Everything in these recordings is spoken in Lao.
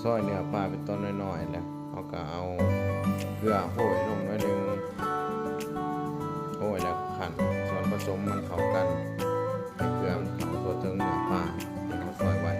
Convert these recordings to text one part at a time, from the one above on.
ຊອຍເນື້ອປາເປັນຕອນນ້ອຍໆ ແລ້ວເຮົາກໍເອົາເກືອໂຮຍລົງໜ້ອຍໜຶ່ງ ໂຮຍແລ້ວກໍຄັ້ນສ່ວນປະສົມມັນເຂົ້າກັນ ໃຫ້ເກືອມັນເຂົ້າທົ່ວເຖິງເນື້ອປາທີ່ເຮົາຊອຍໄວ້.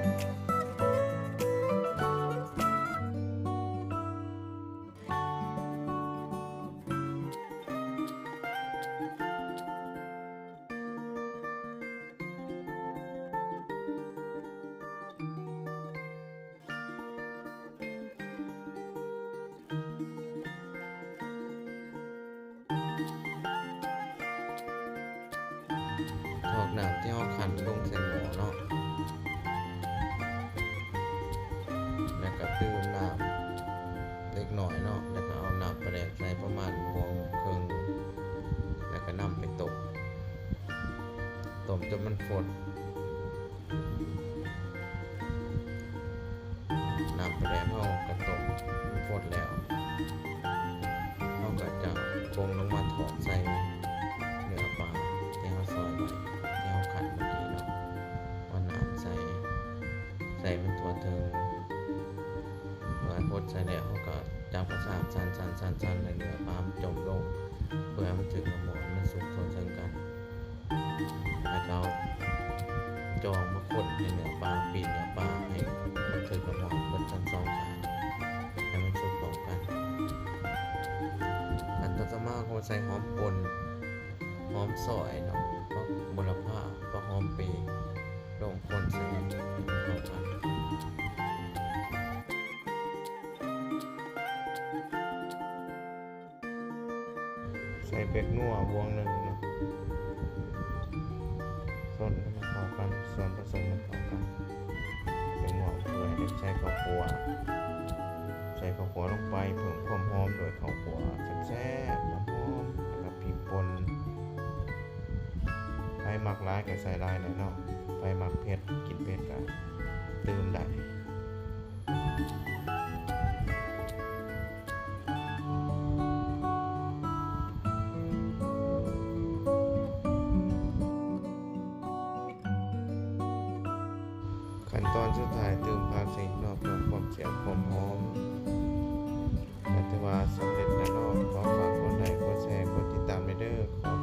ຖອກນ້ຳທີ່ເຮົາຄັ້ນລົງໃສ່ໝໍ້ເນາະ ແລ້ວກໍຕື່ມນ້ຳເລັກນ້ອຍເນາະ ແລ້ວກໍເອົານ້ຳປາແດກໃສ່ປະມານບ່ວງເຄິ່ງ ແລ້ວກໍນຳໄປຕົ້ມ ຕົ້ມຈົນມັນຟົດ. ນ້ຳປາແດກເຮົາກໍຕົ້ມຟົດແລ້ວ ເຮົາກໍຈະປົງລົງມາຖອກໃສ່ເນື້ອປາທີ່ເຮົາຊອຍໄວ້ ທີ່ເຮົາຄັ້ນເມື່ອກີ້ເນາະ ເອົານ້ຳໃສ່ ໃສ່ມັນທົ່ວເຖິງ. ເມື່ອຟົດໃສ່ແລ້ວ ເຮົາກໍຈັບກະຊາກ ສັ່ນໆໆໆ ໃຫ້ເນື້ອປາມັນຈົມລົງ ເພື່ອໃຫ້ມັນຖືກນ້ຳຮ້ອນ ມັນສຸກທົ່ວເຖິງກັນ. ແລ້ວກໍເອົາຈອງມາຄົນໃຫ້ເນື້ອປາ ປີ້ນເນື້ອປາໃຫ້ມັນຖືກນ້ຳຮ້ອນເບິດທັງສອງຂ້າງ ໃຫ້ມັນສຸກພ້ອມກັນ. ຂັ້ນຕອນຕໍ່ມາເຮົາກໍໃສ່ຫອມປົ່ນ ຫອມຊອຍເນາະ ຜັກໂຫລະພາ ຜັກຫອມເປ ລົງຄົນໃສ່ໃຫ້ມັນເຂົ້າກັນ. ໃສ່ແປ້ງນົວບ່ວງໜຶ່ງເນາະ ຄົນໃຫ້ມັນເຂົ້າກັນ ສ່ວນປະສົມມັນເຂົ້າກັນ. ແປ້ງນົວເປື່ອຍ ໃສ່ເຂົ້າຂົ້ວ ໃສ່ເຂົ້າຂົ້ວລົງໄປ ເພີ່ມຄວາມຫອມດ້ວຍເຂົ້າຂົ້ວແຊບໆ ຫອມໆ ແລ້ວກໍພິກປົ່ນ. ໃຜມັກຫຼາຍກໍໃສ່ຫຼາຍໄດ້ເນາະ ໃຜມັກເຜັດ ກິນເຜັດກໍຕື່ມໄດ້. ຂັ້ນຕອນສຸດທ້າຍ ຕື່ມຜັກເສກເນາະ ເພື່ອຄວາມແຊບຄວາມຫອມ ກໍຖືວ່າສຳເລັດແລ້ວເນາະ. ຂໍຝາກກົດໄລ ກົດແຊ ກົດຕິດຕາມແດ່ເດີ. ຂໍ